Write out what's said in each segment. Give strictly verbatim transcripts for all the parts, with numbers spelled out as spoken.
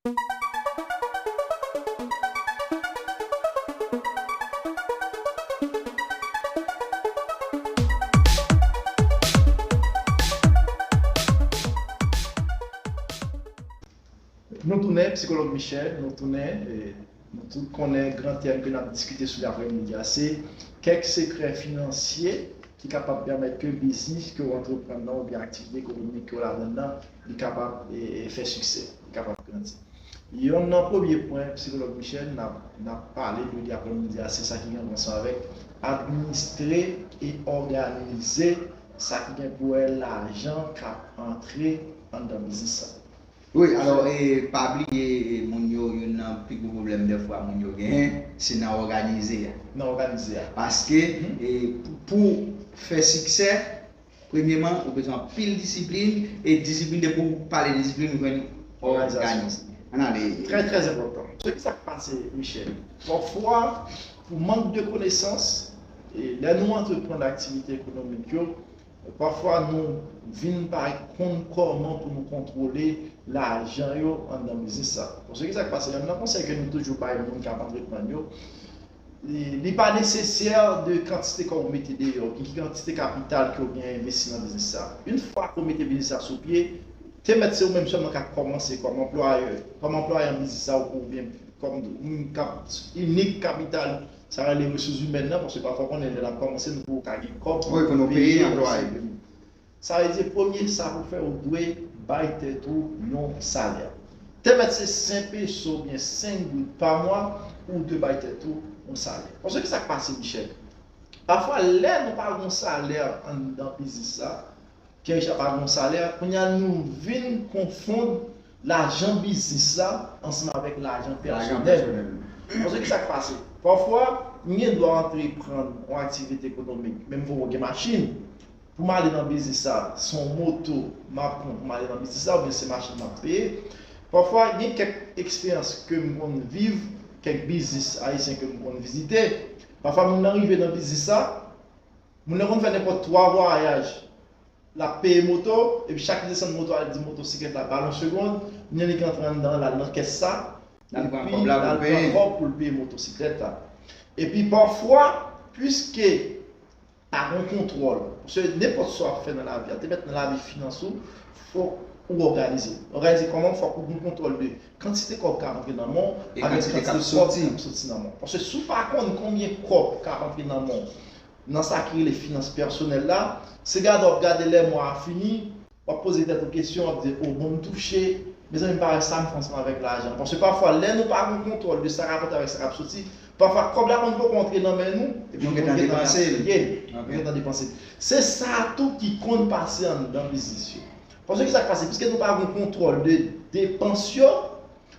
Nou tounen, Psikològ Michel, nou tounen, e, nou tout konnen gran tèm ke n ap diskite sou li aprèmidi a, se kèk sekrè finansye ki kapab pèmèt ke biznis ke w antreprann nan oubyen aktivite ekonomik ke w ladan nan, li kapab, e, e, fè siksè, li kapab grandi. Yonn nan premye pwen, Psikològ Michel, n ap, n ap pale de li aprèmidi a, se sa ki gen ansanm avèk administre e òganize sa ki gen pou wè lajan k ap antre anndan biznis sa. Wi, alò, e, pa bliye, e, moun yo, youn nan pi gwo pwoblèm dèfwa moun yo genyen, se nan òganize a. Nan òganize a. Paske, Mhm. e, pou, pou fè siksè, premyeman, ou bezwen anpil disiplin, e disiplin, depi w pale disiplin, ou jwenn Òganizasyon. Òganize. Ann ale. Trè, trè enpòtan. Se ki sa k pase, Michel? Pafwa, pou mank de konesans, e lè nou antreprann aktivite ekonomik yo, pafwa nou vin pa konn kòman pou nou kontwole lajan yo anndan biznis sa. Paske ki sa k pase? Youn nan konsèy ke nou toujou bay moun k ap antreprann yo, li, li pa nesesè de kantite kòb ou mete deyò, ki, ki kantite kapital ke w gen envesti nan biznis sa. Yon fwa ke w mete biznis sa sou pye, te mèt se ou menm sèlman k ap kòmanse kòm anplwayè, kòm anplwayè nan biznis sa oubyen kòm moun k ap inik kapital, sa rele resous imèn nan, paske pafwa konnen lè n ap kòmanse, nou poko ka gen kòb Wi, pou nou peye anplwaye. Sa vle di, premye sa pou fè, ou dwe bay tèt ou yon salè. Te mèt se senk peso oubyen senk goud pa mwa, ou dwe bay tèt ou yon salè. Paske ki sa k pase, Michel? Pafwa, lè nou pa gen yon salè anndan biznis la, Pierre Richard pa gen yon salè, kounye a nou vin konfonn lajan biznis la ansanm avèk lajan Lajan pèsonèl. pèsonèl. Paske ki sa k pase? Pafwa, m gen dwa antreprann yon aktivite ekonomik, men m poko gen machin. Pou m ale nan biznis sa, se yon moto m ap pran pou m ale nan biznis sa, oubyen se machin m ap peye. Pafwa, gen kèk eksperyans ke m konn viv, kèk biznis ayisyen ke m konn vizite. Pafwa, moun nan rive nan biznis sa, moun nan konn fè nenpòt twa vwayaj. L ap peye moto, epi chak li desann moto a, li di motosiklèt la ba l yon segonn, kounye a li ka antre anndan, l al nan kès sa, L al pran epi kòb la l pou al pran peye. kòb pou l peye motosiklèt la. Epi pafwa, piske pa gen kontwòl, paske nenpòt sa w ap fè nan lavi a, te mèt nan lavi finans ou, fòk ou òganize. Òganize kòman? Fòk ou gen kontwòl de kantite kòb k ap antre nan men w E avèk kantite k ap kantite kòb soti. k ap soti nan men w. Paske si w pa konn konbyen kòb k ap antre nan men w, nan sa ki rele finans pèsonèl la, se gade w ap gade lè mwa a fini, w ap poze tèt ou kesyon, w ap di, "O, bon, m touche, mezanmi, m pa wè sa m fè ansanm avèk lajan." Paske pafwa, lè nou pa gen kontwòl de sa k ap antre avèk sa k ap soti, pafwa, kòb la konn poko antre nan men nou, epi Nou nou konn gentan gentan depanse l. gaspiye l, Ok. nou gentan depanse l. Se sa tou ki konn pase anndan biznis yo. Paske ki sa k pase? Piske nou pa gen kontwòl de depans yo,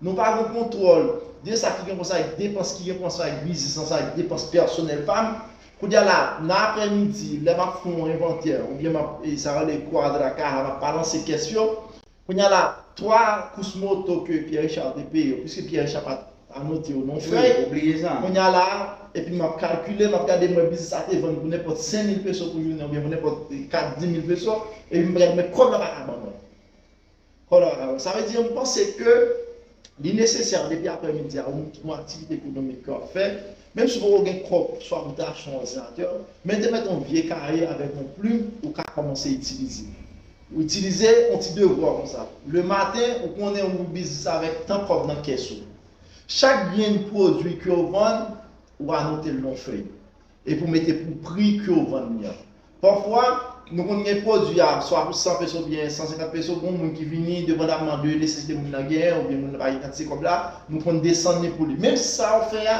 nou pa gen kontwòl de sa ki gen pou sa avèk depans ki gen pou sa avèk biznis lan, sa avèk depans pèsonèl pa m. Kounye a la, nan aprèmidi, lè m ap fè yon envantè, oubyen m ap, e, sa rele cuadra caja, m ap balanse kès yo. Kounye a la, twa kous moto ke Pierre Richard te peye yo, piske Pierre Richard pa t anote yo nan Wi, fèy. ou bliye sa. Kounye a la, epi m ap kalkile, m ap gade mwen biznis sa te vann pou nenpòt senk mil peso pou jounen, oubyen pou nenpòt kat, dis mil peso, epi m gade mwen kòb la pa ka ban mwen. Kòb la pa ka ban mwen. Sa vle di, m panse ke li nesesè depi aprèmidi a, ou yon aktivite ekonomik ke w ap fè, menm si w poko gen kòb, swa pou w te achte yon òdinatè, men te mèt yon vye kaye avèk yon plim, ou ka kòmanse itilize. Ou itilize yon ti devwa konsa. Le maten, ou konnen ou biznis avèk tan kòb nan kès ou. Chak grenn pwodui ke w vann, ou anote l nan yon fèy. Epi w mete pou pri ke w vann li an. Pafwa, nou konn gen pwodui a, swa pou san peso oubyen san senkant peso, gen yon moun ki vini, depandamman de nesesite moun nan genyen, oubyen moun nan pa gen kantite kòb la, nou konn desann li pou li. Menm sa w fè a,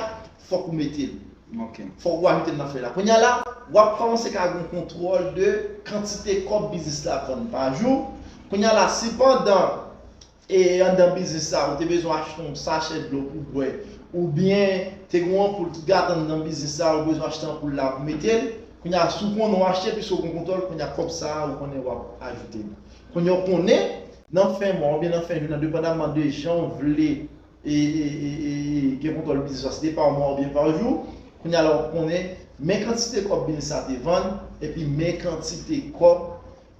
fòk ou mete l. Ok. Fòk ou ajoute l nan fèy la. Kounye a la, w ap kòmanse ka gen kontwòl de kantite kòb biznis la ap vann pa jou. Kounye a la, si pandan e anndan biznis sa, ou te bezwen achte yon sachè dlo pou bwè, oubyen te gen yon anpoul ki gate anndan biznis sa, ou bezwen achte anpoul la pou mete l. Kounye a, si w konnen w achte, piske w gen kontwòl, kounye a kòb sa a, ou konnen w ap ajoute li. Kounye a, w konnen, nan fen mwa, oubyen nan fen jounen an, depandamman de jan w vle, e, e, e, e, e, gen kontwòl biznis la, si se pa mwa oubyen pa jou, kounye a la, w konnen, men kantite kòb biznis sa te vann, epi men kantite kòb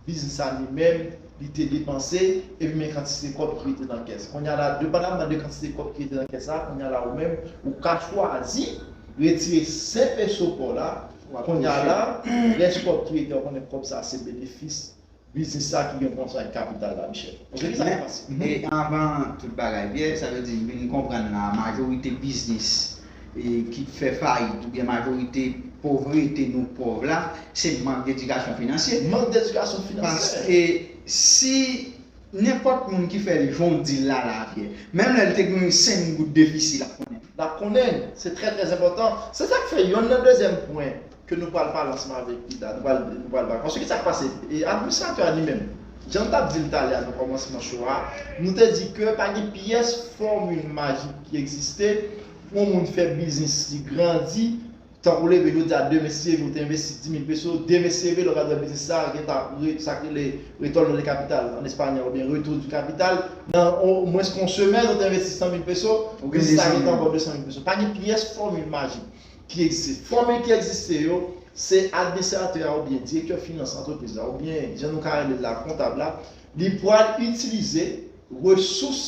biznis sa li menm li te depanse, epi men kantite kòb ki rete nan kès. Kounye a la, depandaman de kantite kòb ki rete nan kès la, kounye a la ou menm, ou ka chwazi retire senk peso pa w la, kounye a la, rès kòb ki rete, w konnen kòb sa se benefis biznis sa ki gen pou ansanm ak kapital la, Michel. Paske ki sa k pase? E anvan tout bagay, Pierre, sa vle di m vin konprann la, majorite biznis e, ki fè fayit, oubyen majorite povrete nou pòv la, se mank dedikasyon finansye. Mank dedikasyon finansyè. Paske si nenpòt moun ki fè l jan w di l la, la, Pierre, menm lè l te gen senk goud defisi, l ap konnen. L ap konnen. Se trè, trè enpòtan. Se sa k fè yonn nan dezyèm pwen ke nou pral pale ansanm avèk pita, nou pral, nou pral pale. Paske ki sa k pase? E administratè a li menm, jan n t ap di l talè a nan kòmansman show a, nou te di ke pa gen pyès fòmil majik ki egziste pou yon moun fè biznis li grandi, tankou leve jodi a, demen si Dye vle, ou te envesti dis mil peso, demen si Dye vle, lè w gade biznis sa, gentan re-, sa k rele retorno de capital an espanyòl, oubyen retour du capital, nan o mwens ke yon semèn, ou te envesti san mil peso, biznis sa gentan ba w de san mil peso. Pa gen pyès fòmil majik ki egziste. Fòmil ki egziste yo, se administratè a oubyen direktè finans antrepriz la, oubyen jan nou ka rele l la, kontab la, li pral itilize resous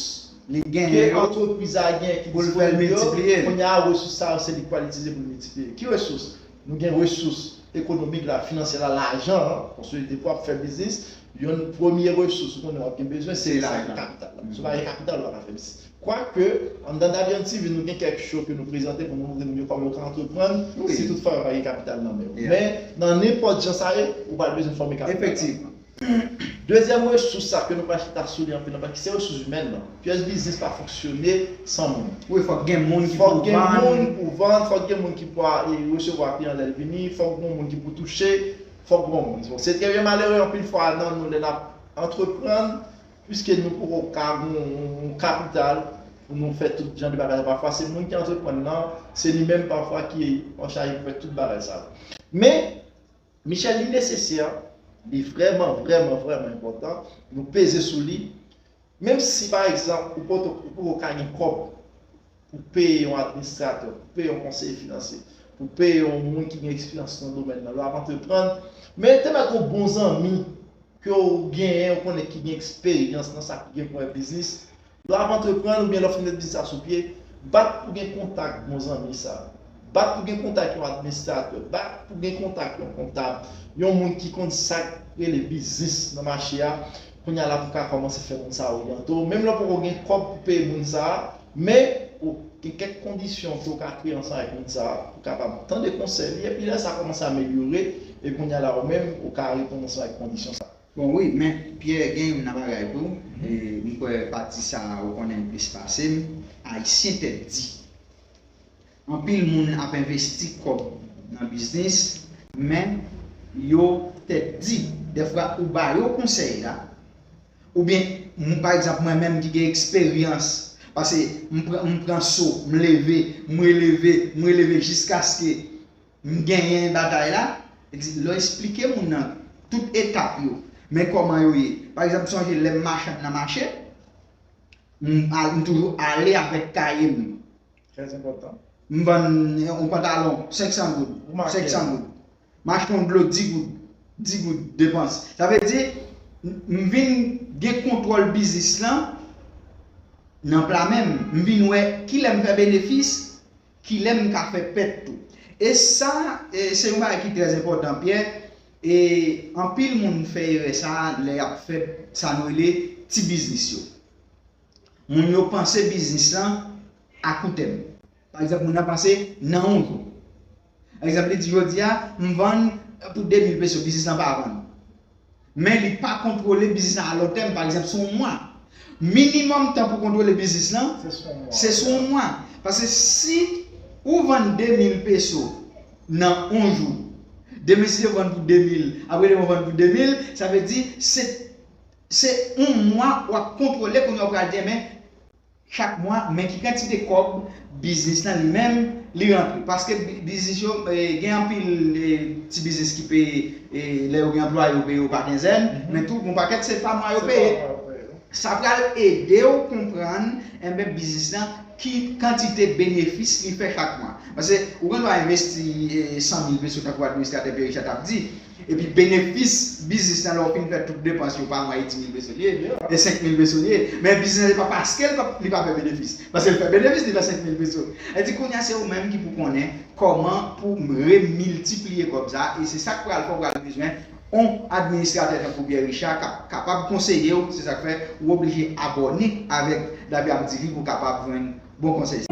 ke antrepriz la gen ki disponib yo, kounye a resous sa yo se li k pral itilize pou l miltipliye. Ki resous? Nou gen resous ekonomik la, finansyè la, lajan an, paske depi w ap fè biznis, yon premye resous ou konnen w ap gen bezwen, se lajan, kapital la. Si w pa gen kapital, ou pa ka fè biznis. Kwake, anndan Davian T V, nou gen kèk show ke nou prezante pou nou montre moun yo kòman yo ka antreprann, si toutfwa yo pa gen kapital nan men yo. Men, nan nenpòt jan sa ye, ou pral bezwen fòme kapital la. Efektivman. Dezyèm resous sa ke nou pral chita sou li anpil anpil, ki se resous imèn nan. Pyès biznis pa fonksyone san moun. Wi, fòk gen moun ki pou vann. Fòk gen moun pou vann, fòk gen moun ki pou a, e, resevwa kliyan lè l vini, fòk gen moun ki pou touche, fòk gen moun. Bon, se trè byen malere anpil fwa nan nou lè n ap antreprann, piske nou poko ka gen yon, yon kapital pou nou fè tout jan de bagay. Pafwa, se moun ki antreprann nan, se li menm pafwa ki an chaj pou fè tout bagay sa yo. Men, Michel, li nesesè, li vrèman, vrèman, vrèman enpòtan, nou peze sou li, menm si, pa egzanp, ou poko, ou poko ka gen kòb pou peye yon administratè, pou peye yon konseye finansye, pou peye yon moun ki gen eksperyans nan domèn nan, lè w ap antreprann, men te mèt yon bon zanmi ke w genyen, ou konnen ki gen eksperyans nan sa ki gen pou wè biznis, lè w ap antreprann oubyen lè w fin met biznis la sou pye, bat pou gen kontak bon zanmi sa. Bat pou gen kontak yon administratè. Bat pou gen kontak yon kontab. Yon moun ki konn sa k rele biznis nan mache a. Kounye a la pou w ka kòmanse fè moun sa a oryante w. Menm lè w poko gen kòb pou peye moun sa a, men ou gen kèk kondisyon ke w ka kreye ansanm avèk moun sa a, pou w kapab tande konsèy li, epi lè sa kòmanse amelyore, e kounye a la ou menm, ou ka reponn ansanm avèk kondisyon sa a. Bon, wi, men Pierre, gen youn nan bagay tou. E, m kwè pati sa a ou konnen l plis pase m. Ayisyen tèt di. Anpil moun ap envesti kòb nan biznis, men yo tèt di. Dèfwa, ou ba yo konsèy la, oubyen, m, pa egzanp, mwen menm ki gen eksperyans, paske m pran, m pran so, m leve, m releve, m releve jiskaske m genyen batay la, li di, lè w eksplike moun nan tout etap yo, men kòman yo ye. Pa egzanp, sonje lè m machann nan mache, m al, m toujou ale avèk kaye m. Trè enpòtan. M vann yon pantalon senk san goud, senk san goud. M achte yon dlo dis goud, dis goud depans. Sa vle di, m, m vin gen kontwòl biznis lan nan pla men m. M vin wè kilè m fè benefis, kilè m ka fè pèt tou. E sa, e, se yon bagay ki trè enpòtan, Pierre. E anpil moun fè erè sa a lè y ap fè sa nou rele ti biznis yo. Moun yo panse biznis lan a kou tèm. Pa egzanp, moun nan panse nan yon jou. Pa egzanp, li di, jodi a, m vann pou de mil peso, biznis lan pa vann. Men li pa kontwole biznis lan a lon tèm, pa egzanp, sou yon mwa. Minimòm tan pou kontwole biznis lan, se sou yon mwa. Paske si ou vann de mil peso nan yon jou, demen si yo vann pou de mil, apre demen ou vann pou de mil, sa vle di se, se yon mwa w ap kontwole, kounye a w pral di, men, chak mwa, men ki kantite kòb biznis lan li menm li rantre. Paske bi-, biznis yo, eh, gen anpil, eh, ti biznis ki peye, eh, lè yo gen anplwaye, yo peye yo pa kenzèn, men tou, gon pakèt se pa mwa yo peye. Sa pral ede w konprann, enben, biznis lan, ki kantite benefis li fè chak mwa. Paske ou gen dwa envesti, eh, san mil peso, tankou administratè Pierre Richard t ap di, Epi benefis biznis lan, lè w fin fè tout depans yo pa mwa, e dis mil peso li ye, e senk mil peso li ye. Men biznis lan, se pa paske l pa, li pa fè benefis. Paske l fè benefis, li fè senk mil peso. E di kounye a, se ou menm ki pou konnen kòman pou remiltipliye kòb sa, e se sa k pral fè w pral bezwen yon administratè tankou Pierre Richard k ap kapab konseye w, se sa k fè ou oblije abòne avèk Daviam T V pou w kapab jwenn bon konsèy.